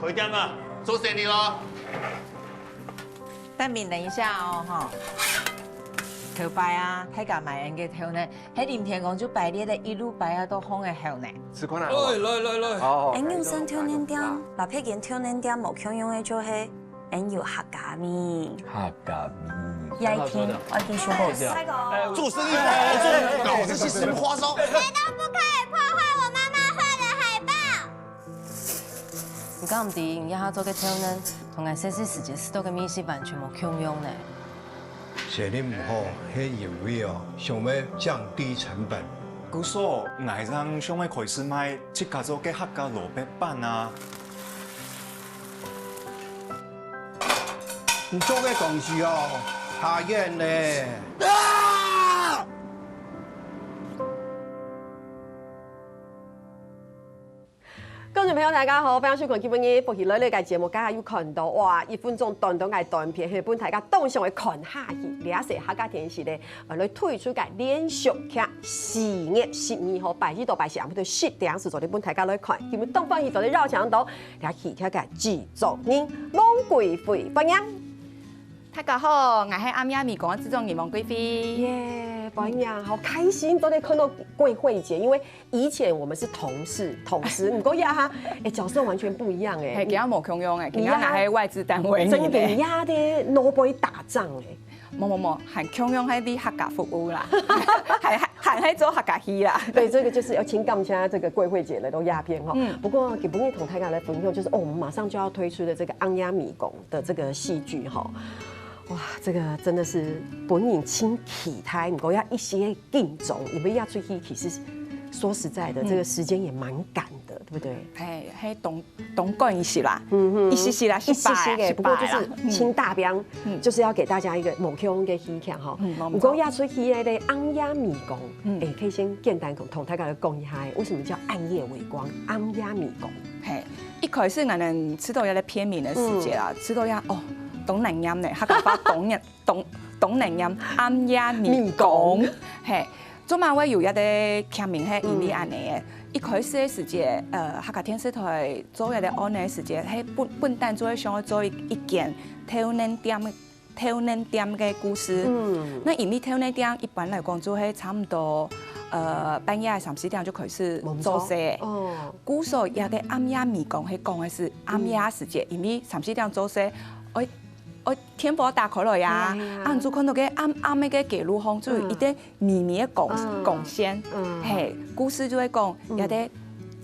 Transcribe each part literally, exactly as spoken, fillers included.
回家嘛，做生意咯。蛋饼等一下哦，哈。可白啊，太敢买人给偷呢，黑林天公就排列的一路排啊，都烘的好呢。吃看啊。哎，来来来。哦，俺有生挑人店，老佩见挑人店无共样的就系，俺有客家味。客家味。也一听，我一听说过。做生意不好做，搞这些什么花招？谁都不可以破坏我妈妈画的海报。 你敢毋知，你這下做个挑人，同𠊎細細時節食到个味緒完全無共樣呢。生理毋好，係因為哦，想要降低成本。故所，𠊎正想要開始賣自家做个客家蘿蔔粄啊。你做个東西哦，太遠了。啊！ 觀眾朋友，大家好，歡迎收看今晡日《福氣來了》个節目。剛剛有看到，哇，一分鐘短短个短片，係分大家當想愛看下去。這係客家電視台，呃，來推出个連續劇《四月十二號》，拜一到拜四下晡到十點，係做得分大家來看。今日當歡喜做得邀請到這戲劇个製作人王貴妃，歡迎。大家好，𠊎係暗夜迷宮个製作人王貴妃。耶，歡迎，好開心，做得看到貴妃姐，因為 以前我們是同事，同事，毋過呀哈，哎，角色完全不一樣哎。係，今日無共樣哎，今日𠊎係外資單位真个，你呀的腦背打仗哎。無無無，還共樣係為客家服務啦，還還還係做客家戲啦。對，這個就是要請感謝這個貴妃姐來到鴉片哈。嗯。不過也不會同大家來分享，就是哦，我們馬上就要推出的這個《暗夜迷宮》的這個戲劇哈。哇，這個真的是本人親體胎，不過要一些 緊張，因為要出去，其實說實在的，嗯。這個時間也蠻趕的，對不對？係，係當當趕一息啦，嗯哼。一息息啦，一息息个，十八啦，不過就是十八啦。清大標，嗯。就是要給大家一個目標跟希望哈。嗯，沒錯。不過要出去个暗夜迷宮，嗯。哎，可以先簡單同同大家講一下，為什麼叫暗夜微光、暗夜迷宮？係，一開始𠊎等知道這個片名个時節啊，嗯。知道這，哦，當難唸呢，客家話當難 當當難唸，暗夜迷宮。迷宮。係，做麼會有這個劇名係因為恁呢个。嗯。一開始个時節，呃，客家電視台做這個案个時節，係本本旦就係想要做一一間挑人店个挑人店个故事。嗯。該因為挑人店一般來講就係差毋多，呃，半夜三四點就開始做事。無錯。哦。故所這個暗夜迷宮係講个係暗夜時節，嗯。因為三四點做事，愛 哦，電火打開來呀，係啊，係啊。啊，你就看到个暗暗个个街路項，就有一點微微个光，嗯。光線。嗯。係，故事就會講，嗯。這個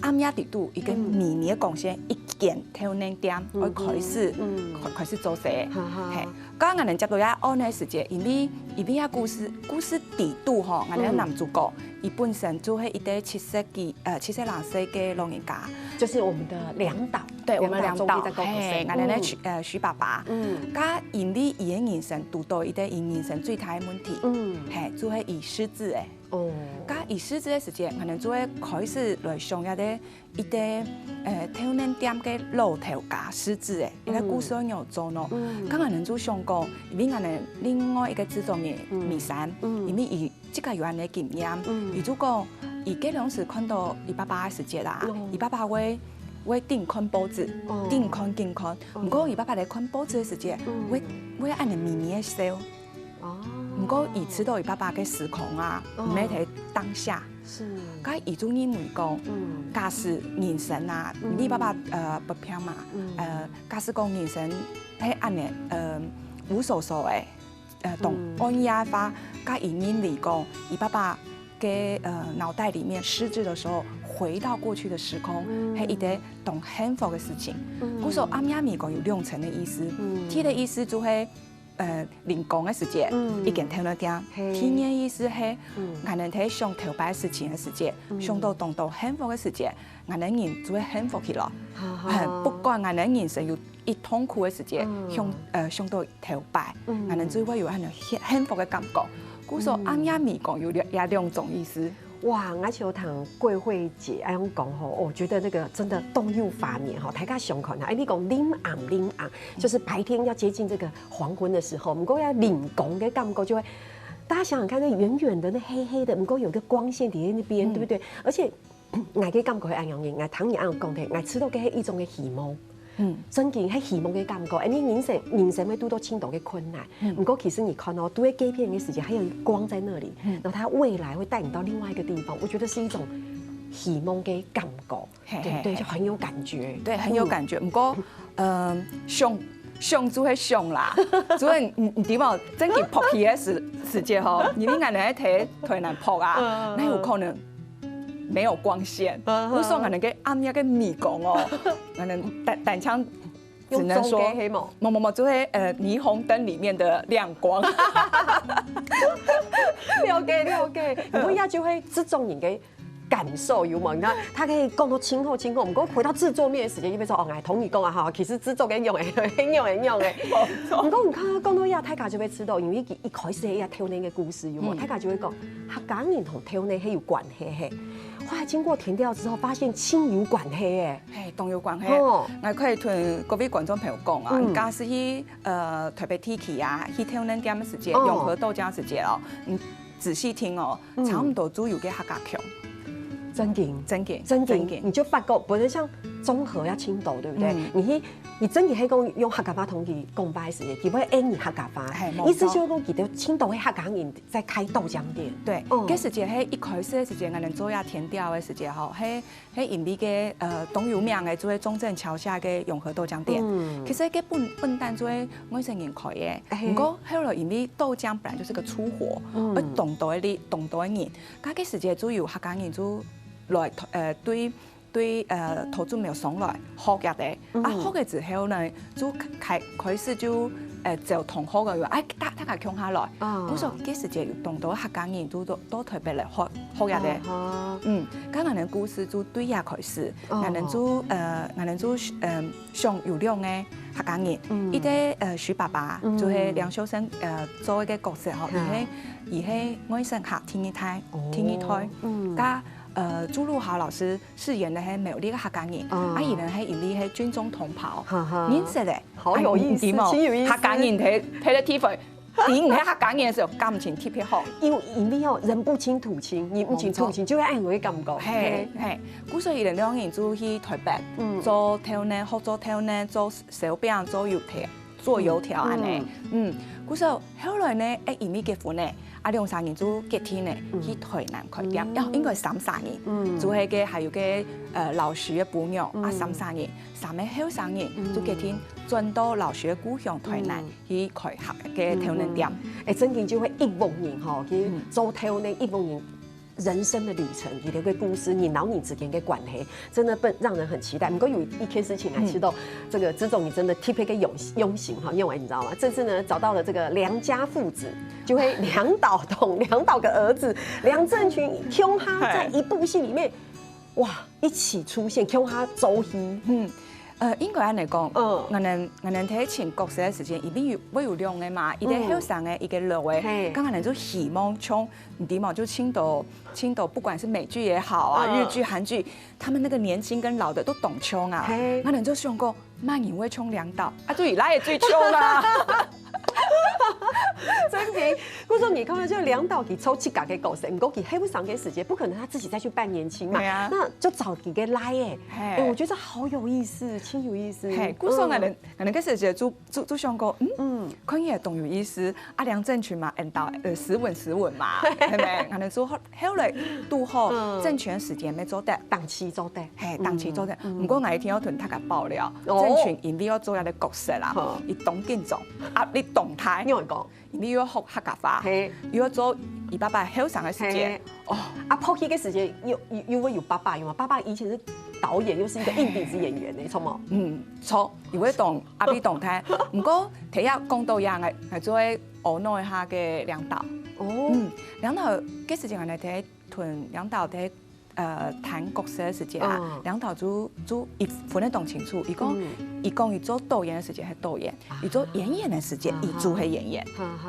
暗夜底肚一個微微个光線，嗯。一間挑人店，嗯。會開始，嗯。開開始做事。哈哈。係，剛剛𠊎等接到這案个時節，因為因為這故事故事底肚吼，𠊎等个男主角，嗯。佢本身就係一個七十幾，呃，七十零歲个老人家。就是我們的梁導。 對，我們梁導，梁導做這個角色。係，𠊎等个徐，嗯。呃，徐爸爸。嗯。佢因為佢个人生堵到一個佢人生最大个問題，嗯。係，就係佢失智了。哦。佢佢失智个時節，𠊎等就會開始來想這個一個，呃，挑人店个老頭家失智了，這個故事愛仰做呢？嗯。該𠊎等就想講，因為𠊎等另外一個製作人，嗯。米山，嗯。因為佢 自家有恁呢經驗，嗯。佢就講，佢該當時看到佢爸爸个時節啦，哦。佢爸爸會會緊看報紙，哦。緊看緊看。哦。毋過佢爸爸在看報紙个時節，嗯。會會恁呢微微个笑。哦。毋過佢知道佢爸爸个時空啊，哦。毋係在當下。是。該佢就認為講，嗯。假使人生啊，嗯。你爸爸，呃，發病嘛，嗯。呃，假使講人生係恁呢，呃，無所所欸， 呃，當嗯。暗夜化，該佢認為講，佢爸爸个，呃，腦袋裡面失智的時候，回到過去的時空，嗯。係一個當幸福个事情。嗯。故所暗夜迷宮有兩層个意思。嗯。第一個意思就係，呃，臨光个時節，嗯。一間挑人店。係。第二個意思係，嗯。𠊎等在想頭擺个事情个時節，嗯。想到當多幸福个時節，𠊎等人就會幸福起來。哈哈。嗯，不管𠊎等人生有幾痛苦个時節，嗯。想，呃，想到 頭擺，嗯。𠊎等就會有恁樣幸幸福个感覺。故所，嗯。暗夜迷宮有這這兩種意思。哇，𠊎就聽貴妃姐恁樣講吼，我覺得那個真的當有畫面吼，大家想看下，哎，你講臨暗臨暗，就是白天要接近這個黃昏的時候，毋過要臨光个感覺就會，大家想想看，那遠遠的那黑黑的，毋過有一個光線在那邊，嗯。對不對？而且 𠊎个感覺係恁樣个，𠊎聽你恁樣講个，𠊎知道个係一種个希望。嗯，真个係希望个感覺，因為人生人生會遇到盡多个困難，嗯，毋過其實你看哦，都在該片个時間還有光在那裡，嗯，然後它未來會帶你到另外一個地方，我覺得是一種希望个感覺，嘿，對不對？嘿，就很有感覺，對，很有感覺。毋過，嗯，想想就係想啦，主要你你知無，真个拍戲个時時節吼，你你硬硬在台南拍啊，嗯，哪有可能？ 沒有光線，嗯，故所𠊎等个暗夜个迷宮哦，𠊎等單單淨只能說，用中間黑嗎？無無無，就係呃霓虹燈裡面的亮光。了解了解，毋過也就係這種人个感受有無？你看，他可以講到清楚清楚，毋過回到製作面个時間，就會說哦，𠊎同你講啊哈，其實製作个樣个，樣个樣个。毋過你看，講到這，大家就會知道，因為一一開始个這透奶个故事有無？嗯，大家就會講，客家人同透奶係有關係嘿。後來經過田調之後，發現盡有關係欸。嘿，當有關係。哦，𠊎可以同各位觀眾朋友講啊，嗯，你假使去呃台北地區啊，去透奶店个時節，哦，永和豆漿時節哦，你仔細聽哦，嗯，差毋多都有个客家腔。真个，真个，真个，真个。你就發覺，不是像中和要青島，對不對？嗯，你去，你真个係講用客家話同佢講話時，佢會應你客家話。嘿，無錯。意思就係講，佢兜青島个客家人在開豆漿店。對，哦，該時節係一開始个時節，𠊎等做這田調个時節吼，係係因為个呃當有名个，就係中正橋下个永和豆漿店。嗯，其實該本本旦就係外省人開个，嘿，毋過後來因為豆漿本來就是個粗活，嗯，而當多个，當多个人，該該時節就有客家人就來呃對對呃桃竹苗上來學這个，啊，嗯，學个之後呢，就開開始就呃招同學个，哎，大大家共下來，啊，故所該時節有當多客家人就到到台北來學學這个。啊哈，嗯，該𠊎等故事就對這開始，哦，𠊎等就呃𠊎等就嗯想有兩个客家人，嗯，一个呃徐爸爸，嗯，就係梁修身呃做一个角色吼，佢係佢係外省客第二代，哦，第二代，嗯，該 呃，朱陸豪老師飾演个係苗栗个客家人，啊，佢呢係因為係軍中同袍，認識个，好有意思，盡有意思，客家人在在个地方，你毋係客家人个時候感情特別好，因因為哦，人不親土親，人毋親土親，就會恁樣个感覺，嘿嘿，故所佢等兩人就去台北，嗯，做透奶，學做透奶，做燒餅，做油條。 做油條恁呢。嗯，故所後來呢，欸，因為結婚呢，啊，兩儕人就決定呢，去台南開店，哦，應該三儕人，就係个還有个呃老徐个餔娘，啊，三儕人，三个後生人就決定轉到老徐个故鄉台南去開客个透奶店。欸，真个就會一屋人吼，去做透奶一屋人 人生的旅程，佢兜个故事，人摎人之間个關係，真的分讓人很期待。毋過有一件事情啊，知道這個之中，你真的特別个用用心哈，因為你知道嗎？這次呢，找到了這個梁家父子，就係梁導同梁導个兒子梁振群，共下在一部戲裡面，哇，一起出現，共下做戲。嗯，呃，應該恁呢講，嗯，𠊎等𠊎等在尋角色个時間，一定有會有兩个嘛，一个後生个，一个老个，嘿，剛剛𠊎等就希望像 你知無？就盡多盡多，不管是美劇也好啊，日劇、韓劇，他們那個年輕跟老的都當像啊。𠊎等就想講，麼人會像梁導啊？就佢倈仔最像啊。真个，故所你看，就梁導佢做自家个角色，毋過佢後生个時間，不可能他自己再去扮年輕嘛。對啊。那就找佢个倈仔。欸，我覺得好有意思，盡有意思。嘿，故所𠊎等 𠊎等該時節就就就想講，嗯，看起來當有意思。啊，梁振群嘛，恁到呃斯文斯文嘛，係無？𠊎等就後後來堵好，振群个時間也做得，當時做得，嘿，當時做得。毋過𠊎一定愛同大家爆料，振群因為愛做這个角色啦，佢當緊張，壓力當大。你愛講， 你又愛學客家話，嘿，又愛做佢爸爸後生个時節，嘿，哦，啊，拍戲个時節又又又會有爸爸有嘛？爸爸以前是導演，又是一個硬底子演員呢，著無？嗯，著，又會當壓力當大。毋過，頭下講到這，𠊎𠊎就會阿腦一下个梁導。哦，嗯，梁導，該時節𠊎等在同梁導在 呃，談角色个時節啊，梁導就就佢分得當清楚，佢講佢講佢做導演个時節係導演，佢做演員个時節佢就係演員。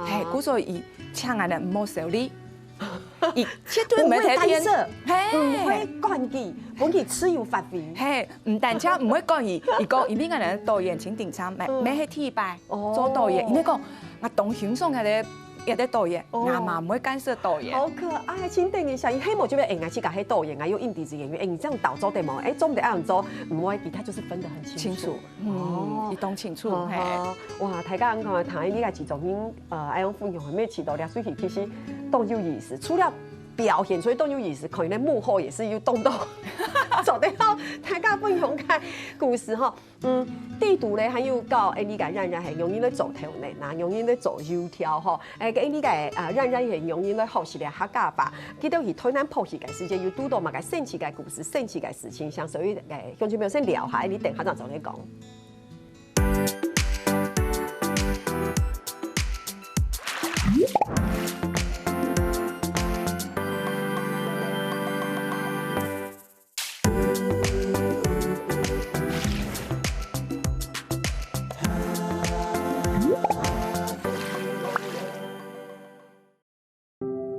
嘿，故所佢請𠊎等毋好收禮，佢絕對毋會在該片，嘿，毋會管佢，分佢自由發揮。嘿，毋單淨毋會管佢，佢講因為𠊎等導演陳鼎昌，乜乜係第一擺做導演，佢講𠊎當欣賞佢个別个導演，哦。𠊎嘛毋會干涉導演。好可愛，真得人惜。係無就會，哎，𠊎自家係導演，𠊎有影帝是演員，哎，你這樣導做得無？哎，做毋得恁樣做，毋會，佢就係分得很清楚。清楚，嗯，哦。一定清楚，嘿。好，好。哇，大家恁看，聽你个製作人，呃，恁樣分享，還沒試到這出戲，其實當有意思。除了表現，所以當有意思，可能在幕後也是有當多做得好，大家分享个故事吼。 嗯，底肚咧，還有教𠊎俚个冉冉係仰般來做頭呢，啊，仰般來做油條吼。哎，該𠊎俚个啊，冉冉係仰般來學習个客家話。佢兜去台南拍戲个時節，有堵到麼个生趣个故事、生趣个事情，想所以，哎，鄉親朋友先尞下，𠊎俚等下正再來講。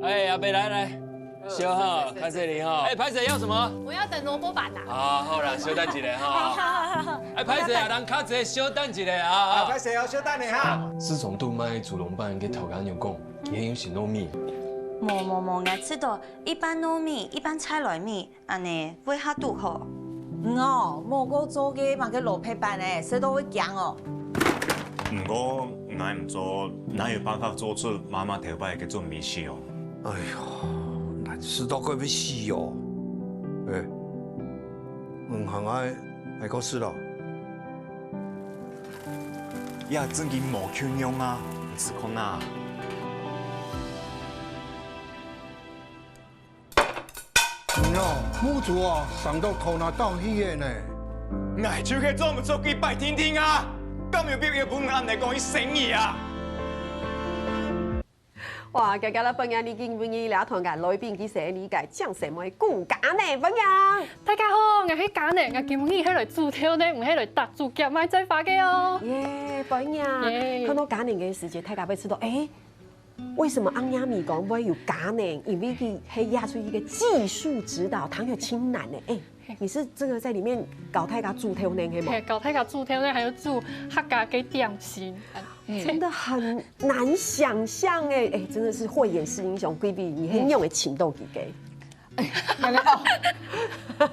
哎，阿伯，來，來，小哈，謝謝，謝謝，看這裡哈。謝謝。哎，歹勢，要什麼？我要等蘿蔔粄啊。啊，好啦，小等一下哈。好，好，好，好。哎，歹勢啊，人較濟，小等一下啊。啊，歹勢哦，小等一下。自從堵著賣豬籠粄个頭家娘講，佢係用新糯米。無，無，無，𠊎試著一般糯米，一般菜來米， 恁呢，會較堵好。嗯哦，無過做个麼个蘿蔔粄呢，食到會驚哦。毋過，𠊎毋做，哪有辦法做出媽媽頭擺个準味食哦？哎喲，難食到快要死哦！哎，毋行啊，還過食咯。呀，正經無共樣啊，你試看啊。 喏，母豬啊，生到頭那頂去个呢。𠊎就係做毋出佢拜聽聽啊，敢有必要分人恁樣講佢生意啊？哇，今日來分享你今晡日這段个來賓，佢係𠊎俚个掌聲妹顧嘉寧，歡迎。大家好，𠊎係嘉寧，𠊎今晡日係來煮頭呢，毋係來搭豬腳賣菜花个哦。耶，歡迎。耶。看到嘉寧个時節，大家會知道，哎， 為什麼恁樣講會有嘉寧？因為佢係這齣戲个技術指導，他有親男的。哎，你是這個在裡面教大家煮頭呢，係嗎？嘿，教大家煮頭呢，還有煮客家个點心。嗯。真的很難想像哎，哎，真的是慧眼識英雄，貴妃，你很用的請到幾個？ 恁樣哦。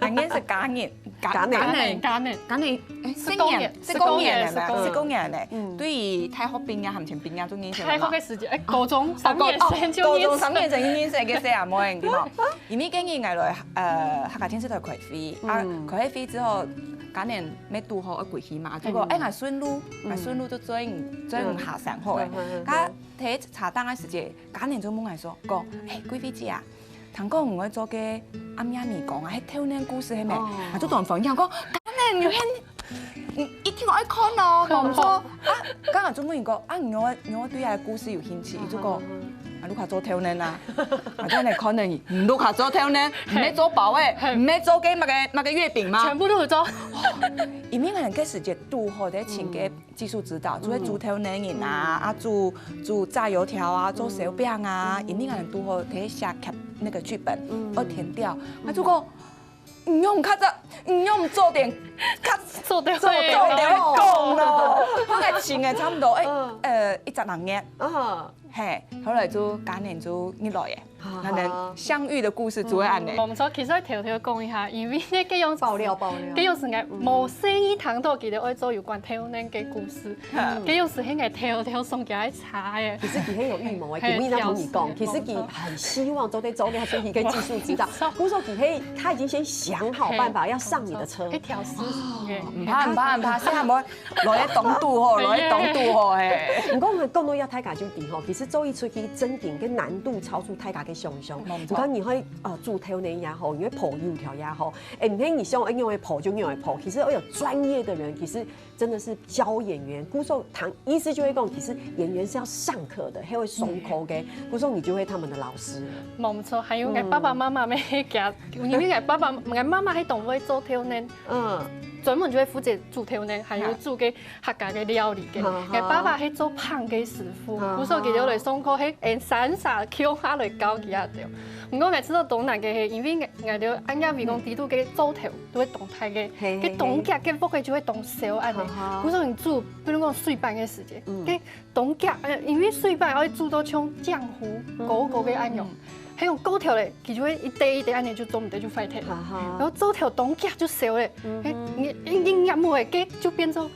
恁樣係嘉寧，嘉，嘉寧。嘉寧，嘉寧，嘉寧，哎，十幾年，十幾年，十幾年，十幾年了，十幾年了。嗯。對於大學畢業、還吂畢業就認識了嘛。大學个時節，哎，高中三年生就認識。哦，高，哦，高中三年生就認識个細阿妹，對無？因為該日𠊎來，呃，客家電視台開會，啊，嗯。開會之後，嘉寧乜堵好愛歸去嘛，結果，嗯。哎，𠊎順路，嗯。𠊎順路就轉，轉下山好了。嗯，嗯，嗯，嗯。佢在茶檔个時節，嘉寧就問𠊎說，講，哎，貴妃姐啊， 聽講你愛做个暗夜迷宮啊，係頭年故事係無？哦。啊，就當歡喜，講，當然有，你一定愛看哦，講說，啊，剛剛就問佢講，啊，你愛，你愛對這故事有興趣，佢就講，啊，你較做頭年啊，啊，這樣可能你，你較做頭年，你愛做包仔，你愛做个麼个，麼个月餅嗎？全部都有做。因為𠊎等該時節堵好在請个 技術指導，做个煮頭年人啊，啊，煮，煮炸油條啊，做燒餅啊，因為𠊎堵好在寫劇，那個劇本，愛填調，啊，結果，你用較早，你用做點，較做得會，做得會講咯。後來請个差不多，哎，呃，一隻兩月，啊，嘿，後來就嘉寧就入來耶。 𠊎等相遇的故事就會恁樣。嗯，無錯，其實愛偷偷講一下，因為該樣時，爆料，爆料。該樣時𠊎無細義聽到佢等愛做有關頭年个故事，嗯。該樣時係𠊎偷偷送佢个茶个。其實佢係有預謀个，嘿，佢無應該同你講，其實佢很希望做得做這齣戲个技術指導，無錯。故所佢係，他已經先想好辦法要上你的車。嘿，無錯，一條絲，嘿。毋怕，毋怕，毋怕，細阿妹， 來个當堵好，來个當堵好，嘿。毋過講到這大家就知吼，其實做一齣戲真經个難度超出大家个想像。無錯。你看你會，呃，煮頭年也好，你會烰油條也好，哎，你看你想愛仰般烰就仰般烰，其實要有專業的人，其實真的是教演員。故所，意思就係講，其實演員是要上課的，還會上課个，故所你就係他們的老師了。無錯，還有𠊎爸爸媽媽乜係，因為𠊎爸爸、𠊎媽媽係當會做頭年，嗯。專門就會負責煮豆奶，還有煮个客家个料理个。哈哈。𠊎爸爸係做粄个師傅，哈哈。故所佢就來上課，係𠊎三儕共下來教佢啊對。毋過𠊎試著當難个係，因為𠊎𠊎就恁樣為講，嗯。底肚个灶頭都會當大个，嘿，嘿，个當遽个鑊个就會當燒恁呢。哈哈。故所你煮，比如講水粄个時節，嗯。个當遽，呃，因為水粄愛煮到像漿糊，嗯。膏膏个恁樣。嗯。 係用膏頭咧，佢就會一垤一垤恁呢就做毋得就壞忒。哈哈。然後灶頭當遽就燒咧，嗯哼。係，你硬硬壓木个，該就變做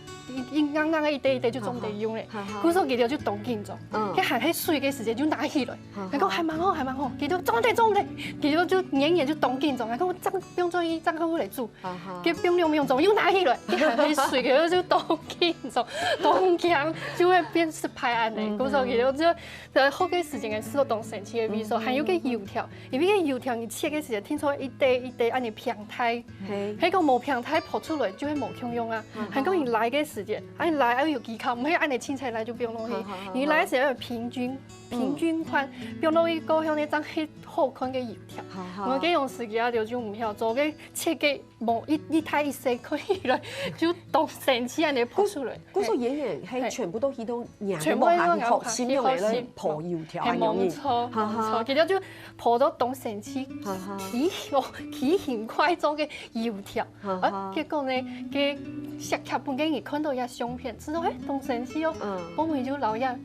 硬硬硬个一垤一垤就做毋得用咧。哈哈。故所佢就當緊張，嗯。該還係水个時節就拿起來，哈哈。然後還蠻好，還蠻好，佢就做毋得，做毋得，佢就就黏黏就當緊張，然後我正不用注意，正好來煮。 哈哈。該冰涼冰涼又拿起來，該還係水，佢就當緊張，當強，就會變失敗恁呢。嗯哼。故所佢就就，呃，學个時間个時候當神奇个味素，嗯哼。還有个油條，因為个油條你切个時間，聽說一垤一垤恁呢平台，嘿。該个無平台撲出來就會無共樣啊。嗯哼。還講你拉个時間，啊你拉愛有技巧，毋係恁呢凊彩拉就放落去，哈哈哈哈。你拉个時間要平均，嗯。平均寬，放落去過後呢，正係好看个油條。哈哈。我个用時間啊，就就毋曉做个切个 無一一大一細可以來，就當神奇恁呢撲出來。故所圓圓，嘿，嘿。全部都係都黏个，全部都黏个，無還好，好，心用个來好心。烰油條，嘿，恁容易。無錯，哈哈。無錯，佢就烰到當神奇，哈哈。奇哦，奇形怪狀个油條。哈哈。啊，結果呢，个食客本來佢看到這相片，知道，欸，當神奇哦。嗯。後尾就摎這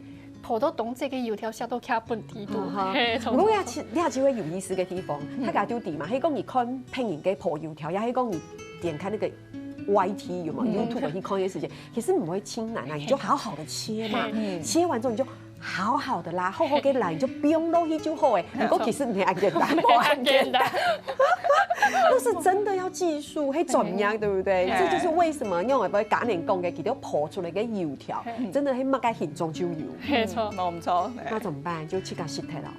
烰到當濟个油條下到徛本底肚。嗯哼。嘿，毋過這就，這就會有意思个地方，嗯。大家都知嘛，係講你看別人个烰油條，也係講你點開那個Y T有沒有，嗯。YouTube去看个時間，其實毋會盡難啊，你就好好的切嘛，嘿。切完之後你就好好的啦，好好个來，你就放落去就好欸。毋過其實毋係恁簡單，毋係恁簡單。都是真的要技術，係專業，對不對？嘿。這就是為什麼因為我會跟人講个，佢兜烰出來个油條， 嗯。真的係麼个形狀就有。沒錯。嗯，無錯。那怎麼辦？就自家食忒了。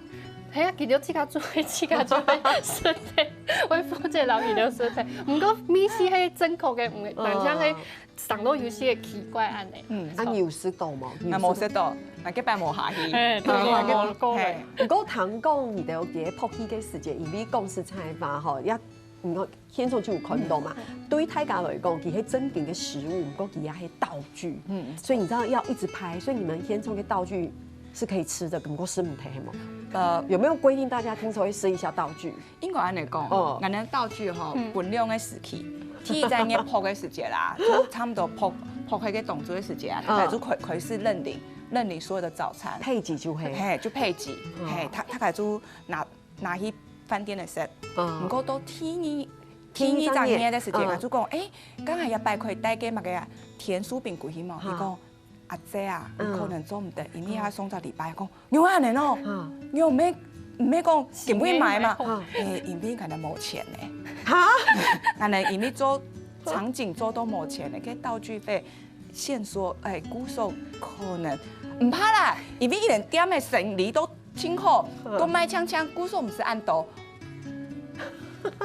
係啊，佢就自家煮，自家煮，會食忒，會負責摎佢兜食忒。毋過味緒係正確个，毋，嗯。但像係上到有些奇怪恁呢。嗯。啊，你有食到嗎？𠊎無食到，𠊎這擺無下去。嘿，對，啊，無，無過。嘿。毋過聽講你兜个烰魚个時節，因為講實在話吼，也，毋過 現場就有看到嘛。嗯。對大家來講，佢係正經个食物，毋過佢也係道具。嗯。所以你知道要一直拍，所以你們現場个道具是可以吃的，毋過食毋忒，係無？呃，有沒有規定大家聽說會吃一下道具？應該恁呢講，哦。𠊎等道具吼，嗯。分兩个時期。第一，在𠊎烰个時節啦，就差不多烰，烰該个動作个時節啊，嗯。大家就開，開始認領，認領所有的早餐。配給就會。嘿，就配給。嗯。嘿，大，大家就拿 拿去飯店个食。嗯。毋過到第二，第二隻月个時節，第二隻月。嗯。𠊎就講，欸，剛才這擺可以帶个麼个啊，甜酥餅過去無？哈。佢講，阿姊啊，嗯。可能做毋得，因為愛送隻禮拜。講，仰恁呢哦？哈。你毋係，毋係講今晡日買嘛？哈。欸，因為可能無錢呢。哈？可能因為做場景做到無錢呢，該道具費 線索，欸，故所可能毋怕啦，因為佢等店个生理都真好，嗯。都賣淨淨，故所毋使恁多。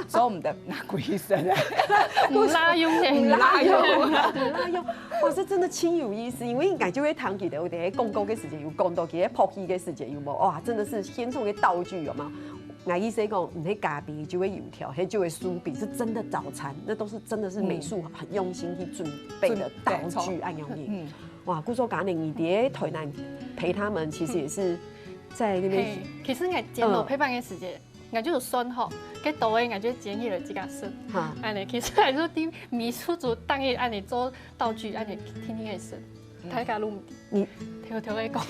所以毋得拿歸身啊。毋罅用个。毋罅用啊，毋罅用。哇，這真的真有意思，因為應該就會聽佢兜有在廣告个時節有講到，佢在拍戲个時節有無？哇，真的是現場个道具有沒有？ 𠊎意思講，毋係咖啡就會油條，係就會酥餅，是真的早餐，那都是真的是美術很用心去準備的道具，嗯。恁樣子。嗯。哇，故所今晡日你在台南陪他們，其實也是在那邊，嘿，其實𠊎煎蘿蔔粄个時節，嗯。𠊎就有算好，該多个𠊎就煎起來自家食。哈。恁呢，其實還係對美術組當日恁呢做道具，恁呢天天个食。 大家都毋知。你偷偷个講。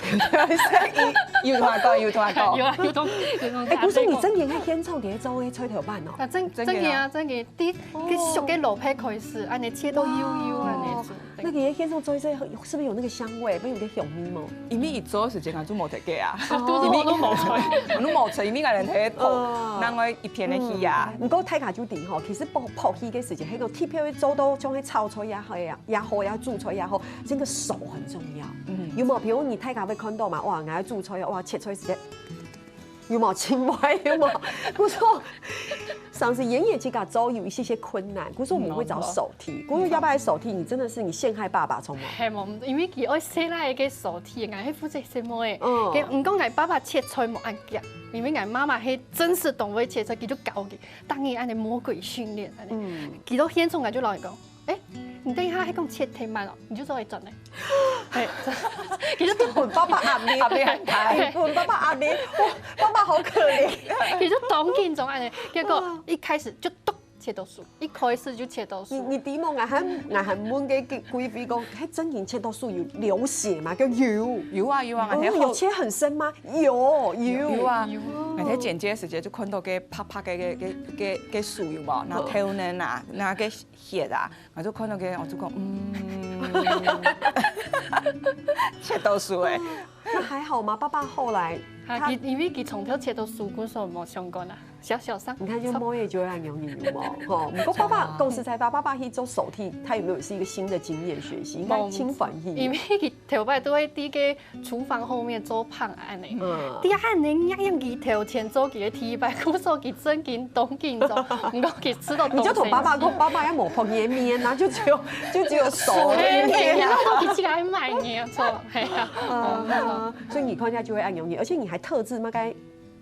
有同𠊎講，有同𠊎講。有啊，有同，有同。欸，故所你正經係現場在做个菜頭粄哦？啊，正，正經啊，正經。第，哦。該熟个蘿蔔開始，恁呢切到幼幼恁呢。哦。那你在現場做一些，是不是有那個香味？不是有個香味嗎？因為佢做个時間啊，就無在該啊。哦。都是𠊎都無在。𠊎都無在，因為𠊎人在拍，哦。另外一片个戲啊。嗯。毋過大家就知吼，其實拍，拍戲个時間，那個特別會做到像該炒菜也好啊。 也好，也煮菜也好，真个手很重要。嗯。有無？比如你大家會看到嘛，哇，𠊎愛煮菜，哇，切菜時間，有無？盡壞，有無？故所，常常演員自家做有一些些困難，故所我們會找手替，嗯。故所要不然手替，你真的是你陷害爸爸，知無？係無？因為佢愛洗那個手替，𠊎係負責洗毛个。嗯。佢，毋過𠊎爸爸切菜無恁遽，因為𠊎媽媽係真實當會切菜，佢就教佢，當然恁呢魔鬼訓練，恁呢。嗯。佢到現場，𠊎就摎佢講， 欸，你等一下還講切忒慢哦，你就做一轉呢。嘿，其實分爸爸壓力，壓力很大。分爸爸壓力，哇，爸爸好可憐。其實當緊張恁呢，結果一開始就咚切到手，一開始就切到手。你你知無？𠊎還𠊎還問个貴貴妃講，該真正切到手有流血嗎？講有。有啊有啊，哦，有切很深嗎？有有有啊。有。𠊎在剪接个時節就看到个白白个个个个个手有無？然後頭呢啊，那个血啊，𠊎就看到个，𠊎就講，嗯，切到手欸。那還好嗎？爸爸後來他，他因為佢從頭切到手，故所無相干啊，小小傷。你看，就妹仔就會恁樣，有無？吼，不過爸爸，講實在話，爸爸去做手術，他有沒有是一個新的經驗學習？應該盡歡喜。因為佢頭擺都會在該廚房後面做飯恁呢。嗯。在恁呢，仰佢頭前做佢个第一擺，故所佢真緊當緊張，毋過佢試著你就同爸爸講，爸爸愛無拍你个面啊，就只有就只有手而已。嘿，然後佢自家買个，錯，嘿啊。嗯，所以你看一下就會恁樣，而且你還特製那個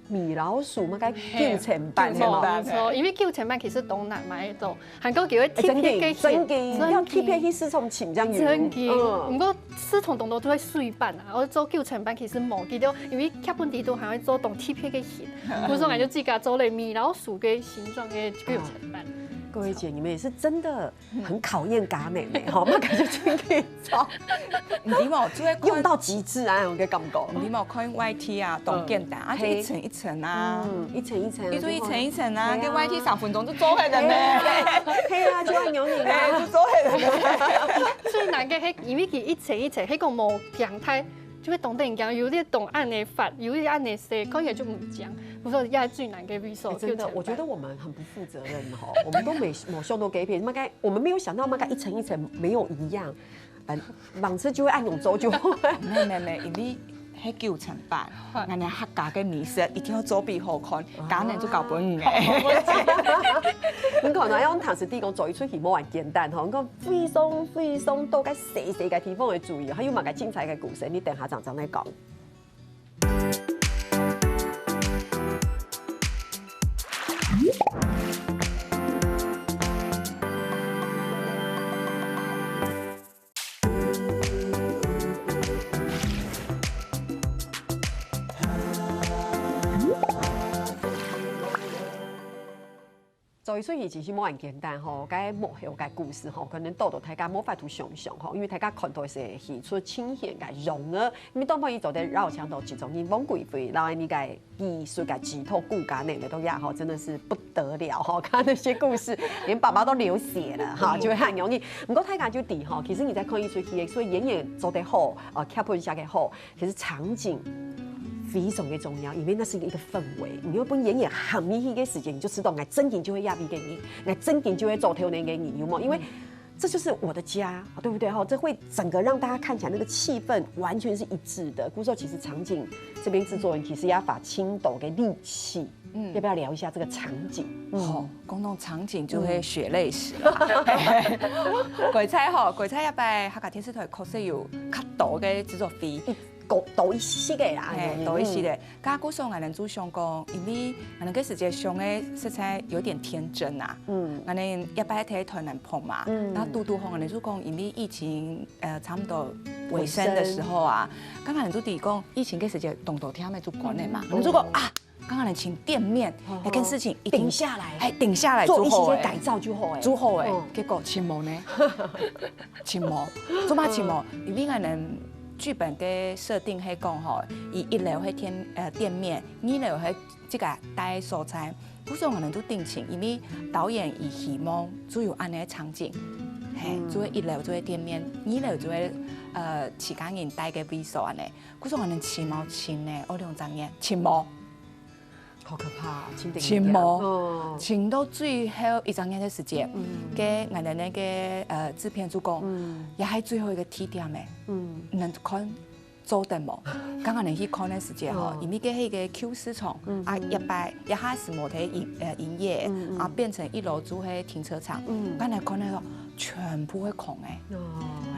米老鼠，那個九層粄，九層粄，係無？無錯，因為九層粄其實當難買得到，還過佢會特別个，哎，真的，真的，要特別去市場尋，這樣有。真的，嗯。毋過市場當多都會水粄啊，𠊎做九層粄其實無幾多，因為劇本裡肚還會做當特別个形，故所𠊎就自家做了米老鼠个形狀个九層粄。各位姐，你們也是真的很考驗家人呢，吼，那感覺真可以做。你知無，就會看用到極致啊，有个感覺。你知無，看Y T啊，當簡單，啊，就一層一層啊，嗯，一層一層，一層一層啊，跟Y T三分鐘就做好了呢。嘿啊，就愛牛奶啊，就做好了呢。最難个係，因為佢一層一層，係講無平台，就會當得人講，有啲當恁呢闊，有啲恁呢細，看起來就毋靚。我說也最難个位所，哎，真的，我覺得我們很不負責任吼，我們都沒沒想到該片，那個我們沒有想到那個一層一層沒有一樣。 嗯，往時就會恁樣做就好。無無無，因為係九層粄，𠊎等客家个美食一定愛做分佢好看，家人就交分你。你看啊，用電視裡講做一齣戲無恁簡單吼，你看非常非常多个細細个地方个注意，還有麼个精彩个故事，你等下正正來講。 做一齣戲其實無恁簡單吼，該幕後个故事吼，可能多多大家無法度想像吼，因為大家看到係戲齣呈現个樣仔，因為當然佢做得邀請到製作人王貴妃，然後你个藝術个指導顧家呢，來到這吼，真的是不得了吼，看那些故事，連爸爸都流血了哈，就會很容易。不過大家就知吼，其實你在看一齣戲，所以演員做得好，呃，劇本寫得好， 其實場景非常的重要，因為那是一個氛圍。你要分演員行入去个時間，你就知道，哎，真正就會壓抑給你，哎，真正就會做頭那個你，有沒有？因為這就是我的家，對不對？哈，這會整個讓大家看起來那個氣氛完全是一致的。故所其實場景這邊製作人其實也花盡多个力氣，嗯，要不要聊一下這個場景？嗯，好，講到場景就會血淚史啦。嗯，鬼差吼，鬼差這擺客家電視台確實有較多个製作費。 多一息个啦，嘿，多一息个。該故所𠊎等就想講，因為𠊎等該時節想个實在有點天真啊。嗯，𠊎等這擺在台南拍嘛，嗯，然後堵堵好𠊎等就講，因為疫情呃差不多尾聲的時候啊，剛剛就提講疫情該時節當多店仔就關了嘛，𠊎等就講啊，剛剛請店面，那件事情一定定下來，哎，定下來做一些改造就好哎，做好哎，結果請無呢。 請無，做麼請無？因為𠊎等劇本个設定係講吼，佢一樓係店呃店面，二樓係自家戴所在。故所𠊎等就定請，因為導演佢希望就有恁呢个場景，嘿，就係一樓就係店面，二樓就係呃自家人戴个位所恁呢。故所𠊎等請無請呢，哦兩三年請無。 好可怕，請等一下。請無，嗯，請到最後一隻月个時間，嗯，該𠊎等該个呃製片就講，嗯，也係最後一個地點欸，嗯，你等看做得無？剛剛你去看个時間吼，因為該係一個舊市場，啊，一擺一下係無在營呃營業，啊，變成一樓就係停車場，嗯，剛才看个時候，全部係空个。哦。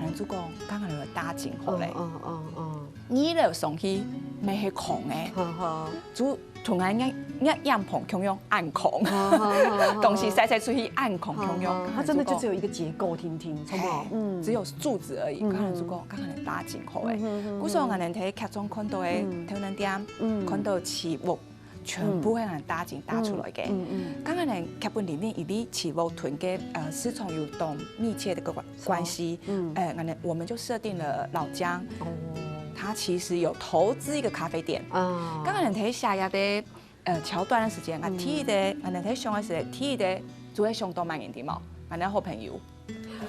𠊎就講，剛剛个大景好咧。嗯嗯嗯嗯。二樓上去，乜係空个。呵呵。就同𠊎眼眼眼旁共樣恁空，東西塞塞出去恁空共樣。它真的就只有一个结构，听听，好不好？嗯，只有柱子而已。刚才就讲，刚才搭景好诶，故所我们在劇场看到的头等店，看到起屋，全部系人搭景搭出来个。刚刚呢，劇本里面一粒起屋屯个呃市场有当密切的个关关系，呃，我们我们就设定了老姜，他其实有投资一个咖啡店。刚刚呢，在下压的 呃桥段个时间，啊，第一个，啊，你在想个时，第一个就会想到蛮人的嘛，俺的好朋友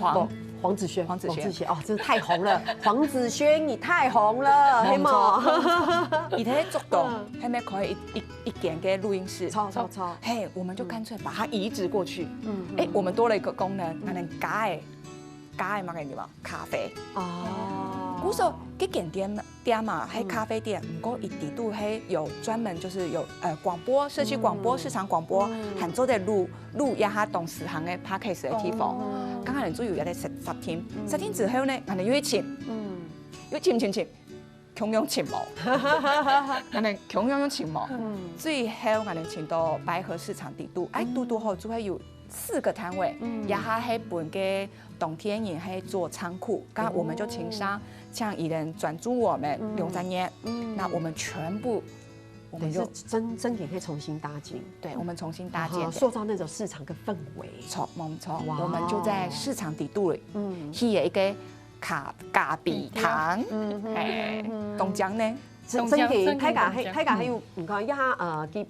黄黄子轩，黄子轩，黄子轩哦，真的太红了，黄子轩你太红了，黑毛，你在做到，还没开一一一间个录音室，错错错，嘿，我们就干脆把它移植过去，嗯，哎，我们多了一个功能，俺能改。 加个嘛个地方咖啡。哦，故所这间店店嘛，系咖啡店，不过一底肚系有专门就是有呃广播，社区广播、市场广播，还做得录录一下当时行个 podcast 的地方。刚刚人就有一个设设定，设定之后呢，俺们又去请，嗯，又请请请，共样请无，俺们共样用请无，最后俺们请到白河市场底肚，哎，堵堵好就会有 四个摊位，也下係分个当地人係做仓库，刚我们就请商，像伊人转租我们两三年，那我们全部，我们就，等于是真真的可以重新搭建，对，我们重新搭建，塑造那种市场的氛围。错，没错，我们就在市场底肚里，嗯，起了一个咖咖啡堂，嗯，哎，东江呢，真真的，大家还大家还有，你看呀，呃，给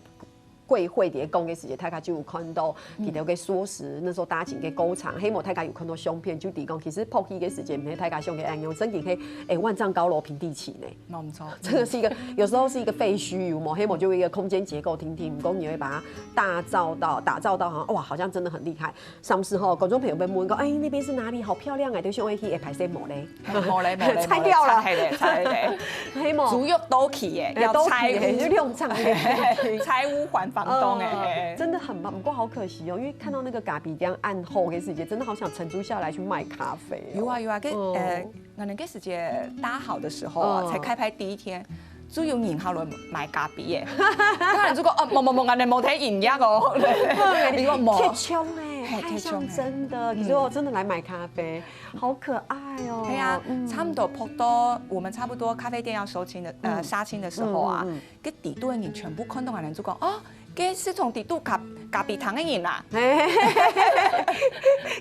贵会底下讲个时节，大家就有看到佢兜个说辞，那时候搭景个过程，希望大家有看到相片，就提供。其实拍戏个时节，毋係大家想个恁样，真个可以，哎，万丈高楼平地起呢。没错，真的是一个，有时候是一个废墟，有没有？希望就一个空间结构定定，不过你会把它打造到，打造到好像哇，好像真的很厉害。上次吼，观众朋友们问过，哎，那边是哪里？好漂亮哎，等一下我也可以拍些某嘞。 无咧，无咧，拆掉了，拆咧，拆咧，黑毛猪肉都起耶，要拆屋，就六丈，拆屋还房东哎，真的很棒。不过好可惜哦，因为看到那个咖啡店暗后的世界，真的好想承租下来去卖咖啡。有啊有啊，跟呃，那那个世界搭好的时候啊，才开拍第一天。 就有人好来买咖啡耶。当然，如果哦，某某某，俺们某天饮料哦，你讲某，铁枪哎，太像真的。你说真的来买咖啡，好可爱哦。对啊，差不多拍到我们差不多咖啡店要收清的，呃，杀青的时候啊，个底肚的人全部看到俺们就讲哦， 个是从底肚咖咖啡糖个人啦。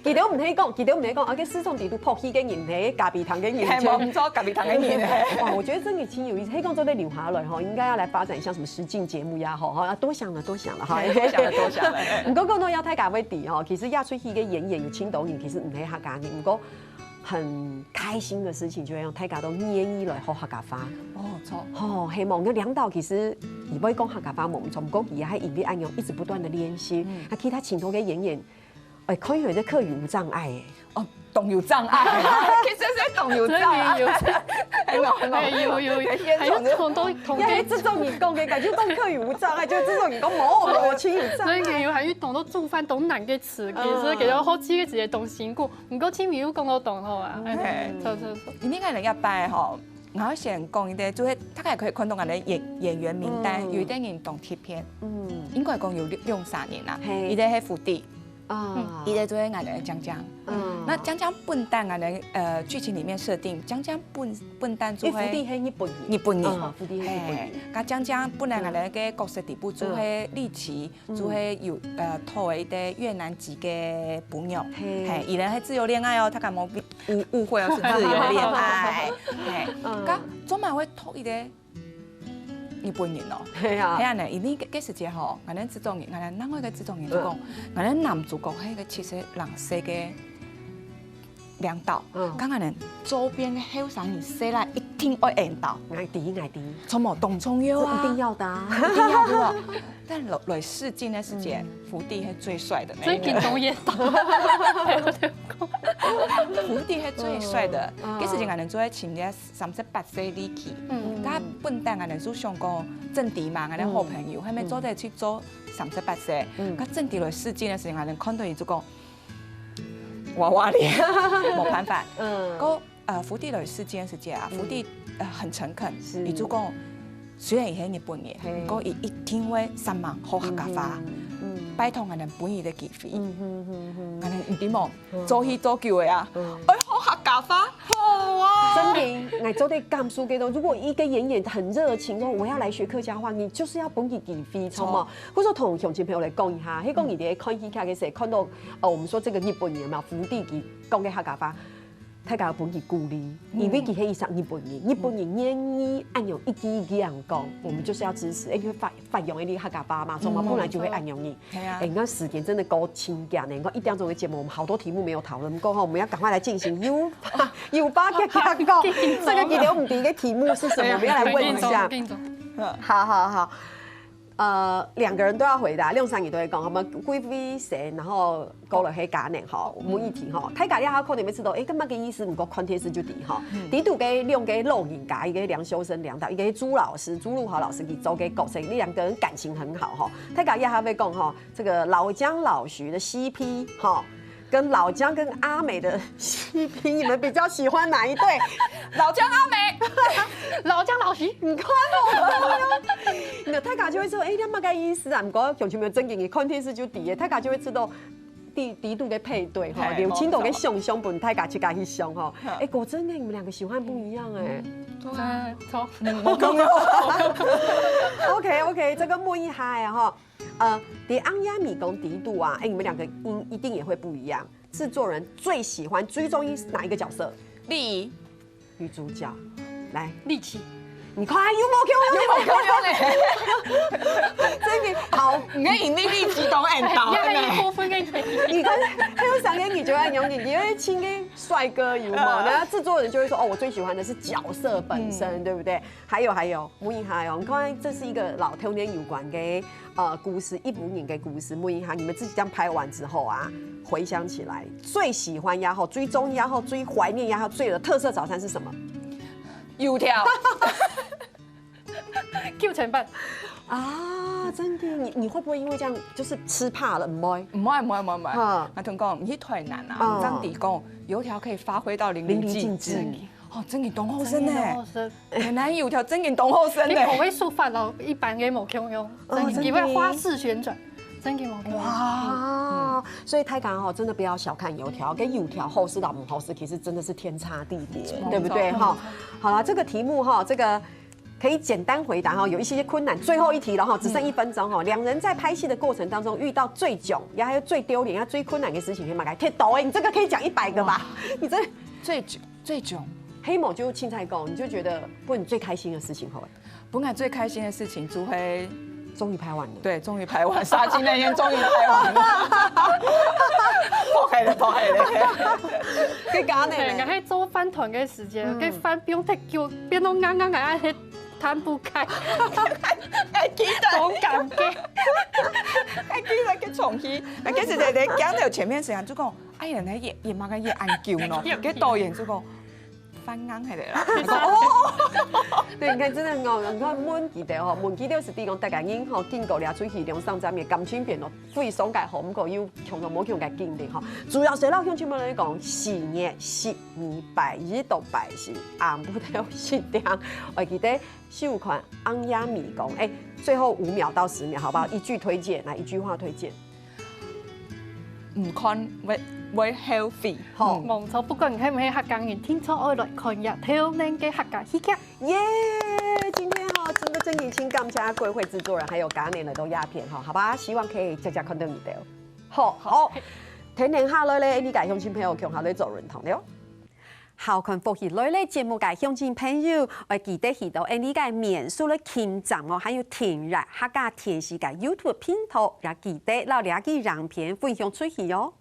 佢兜毋係讲，佢兜毋係讲，啊，个是从底肚拍戏个人，係咖啡糖个人。係，無毋错，咖啡糖个人。哇，我觉得真的挺有意思。可以讲做得留下来哈，应该要来发展一下什么实境节目呀，哈，哈，要多想了，多想了哈。多想了，多想了。不过讲到要大家会底哈，其实要出去个演员有青岛人，其实毋係客家人，不过 很开心的事情，就係大家都愿意来学客家话。哦，错。吼，希望个領導其實佢會講客家話無錯，毋過佢還因為恁樣一直不斷的練習，嗯，那其他請到个演員，哎，可以有一个客語無障礙哎。哦，懂有障礙，其實是懂有障礙，有，哎，有有，還有同到同因為這種人講个，感覺講客語無障礙，就這種人講無，我請有障礙。所以有還有同到煮飯當難个詞，其實其實好幾个字个東西，毋過 毋過前面有講到當好啊，哎，著著著。因為𠊎等一擺吼，𠊎先講一个，就係大家可以看到𠊎等演演員名單，有一个人當特別，嗯，應該講有兩兩三人啊，一个係福地，啊，一个就係𠊎等个江江。嗯，那江江本旦𠊎等呃劇情裡面設定，江江本本旦就係因為福地係日本人，日本人，啊，福地係日本人，嘿，該江江本來𠊎等个角色底部就係麗琪， 就係有呃討一个越南籍个朋友，嘿，伊人係自由戀愛哦，大家莫誤誤會哦，是自由戀愛，嘿，該做麼會討一个日本人哦？係啊，係啊呢，因為該該時節吼，𠊎等製作人，𠊎等另外一个製作人就講，𠊎等男主角係个七十零歲个 領導，嗯，剛剛呢，周邊个後生人細倈一定愛緣投。𠊎知，𠊎知。什麼當重要啊？這一定要的啊。一定要的啊。但來來試鏡个時節，福地係最帥的那一個。最緊張緣投。福地係最帥的，嗯，該時節𠊎等做在請个三十八歲離去，嗯，佢本旦𠊎等就想講，正迪嘛，𠊎等好朋友，還沒做得去做三十八歲，嗯，佢正迪來試鏡个時節，𠊎等看到佢就講，娃娃脸，無辦法。嗯，个呃，福地老師這件事情啊，福地呃很誠懇，是，佢就講，雖然佢係日本人，嘿，毋過佢一定會煞猛學客家話，嗯，拜託𠊎等分佢个機會，嗯哼哼哼，𠊎等一定無，做戲做久个啊，愛學客家話，好啊。真的，𠊎做得感受得到，如果一個演員很熱情說我要來學客家話，你就是要分佢機會，著無？或者同鄉親朋友來講一下，迄講你在看戲劇个時候，看到呃，我們說這個日本人嘛，福地佢講个客家話。大家要分佢鼓勵，因為佢係一隻日本人，日本人願意恁樣一句一句恁樣講，我們就是要支持，因為發發揚一个客家話嘛，所以嘛本來就會恁樣个。係啊，哎，你看時間真的過真緊呢，你看一點鐘的節目，我們好多題目沒有討論過哈，我們要趕快來進行。有有話遽遽講，這個其實我們第一個題目是什麼？我們要來問一下。好好好。 呃，兩個人都要回答，兩儕人都會講，好嗎？貴妃誰，然後過來係嘉寧，吼，問一題，吼。大家這下可能會知道，誒，該麼个意思？毋過看電視就知，吼。裡肚个兩個老人家，一個梁修身梁導，一個朱老師，朱陸豪老師佢做个角色，這兩個人感情很好，吼。大家這下會講，吼，這個老姜老徐的C P，吼， 跟老姜跟阿美的C P，你們比較喜歡哪一對？老姜阿美。老姜老徐。你看哦，那大家就會說，哎，你麼个意思啊？毋過鄉親朋友正經，你看電視就知个，大家就會知道裡裡肚个配對吼，嘿，劉青島个想像分大家自家去想吼。哎，果真的，你們兩個喜歡不一樣哎。對啊，超，嗯，我跟你，OK OK，這個問一下哎哈。 呃，在《暗夜迷宮》裡肚啊，哎，你們兩個音一定也會不一樣。製作人最喜歡、最中意哪一個角色？麗，女主角，來，麗琪。你看，又無共樣，又無共樣咧。真的好，你看你麗麗激動，哎，倒了呢。過分个，你看，還有三個女主角，你你你會親个帥哥有嗎？然後製作人就會說，哦，我最喜歡的是角色本身，對不對？還有還有，問一下哦，你看這是一個摎童年有關个 呃，故事，一屋人个故事，問一下，你們自己這樣拍完之後啊，回想起來，最喜歡也好，最中意也好，最懷念也好，最有的特色早餐是什麼？油條。九層粄。啊，真的，你你會不會因為這樣就是吃怕了？毋會。毋會毋會毋會毋會，哈，𠊎同你講，你去台南啊，嗯，正知講油條可以發揮到淋漓盡致。淋漓盡致。哦，真的當好食呢。真的當好食。 台南油條正經當好食呢。你口味手法咯，一般个無共樣，哦，真的，真的。佢會花式旋轉，真的無共樣。哇，所以大家吼，真的不要小看油條，跟油條好食到毋好食，其實真的是天差地別，沒錯，對不對哈？沒錯。好啦，這個題目哈，這個可以簡單回答哈，有一些困難。最後一題了哈，只剩一分鐘哈。兩人在拍戲的過程當中遇到最囧，也還有最丟臉，也最困難的事情，可以嘛？來，貼圖欸，你這個可以講一百個吧？你這最囧 最囧。黑某就凊彩講，你就覺得分你最開心的事情好了。本來最開心的事情就會終於拍完了。對，終於拍完，殺青那天終於拍完了。拍完了，拍完了。該嘉寧呢？嘿，𠊎係做飯團个時間，嗯。該飯毋用忒久，變到硬硬个，恁樣彈毋開。還記得。當感激。還記得該場戲，該時在在鏡頭前面時間就講，哎呀，那也也嘛个也恁久喏。該導演就講， 飯硬下來啦。對，你看，真的很好，你看問佢兜吼，問佢兜係講大家人吼，經過這齣戲兩三站个感情變到非常个好，毋過又共同無共个經歷吼。主要係摎鄉親朋友來講，四月十二拜一到拜四，暗晡頭十點，愛記得收看《暗夜迷宮》。哎，最後五秒到十秒，好不好？一句推薦，來，一句話推薦。 毋看會會後悔。好。嗯。無錯，不管你係毋係客家人，定著愛來看這兜年个客家戲劇。耶！今天哈，真的真的真心感謝貴妃製作人還有嘉寧來到這片哈，好吧？希望可以常常看到你兜。好，好。天天下來咧，你个鄉親朋友共下來做運動了。 好看福氣來了節目个鄉親朋友，愛記得去到𠊎俚个面書來撳讚哦，還有訂閱客家電視个YouTube頻道，也記得摎這支影片分享出去哦。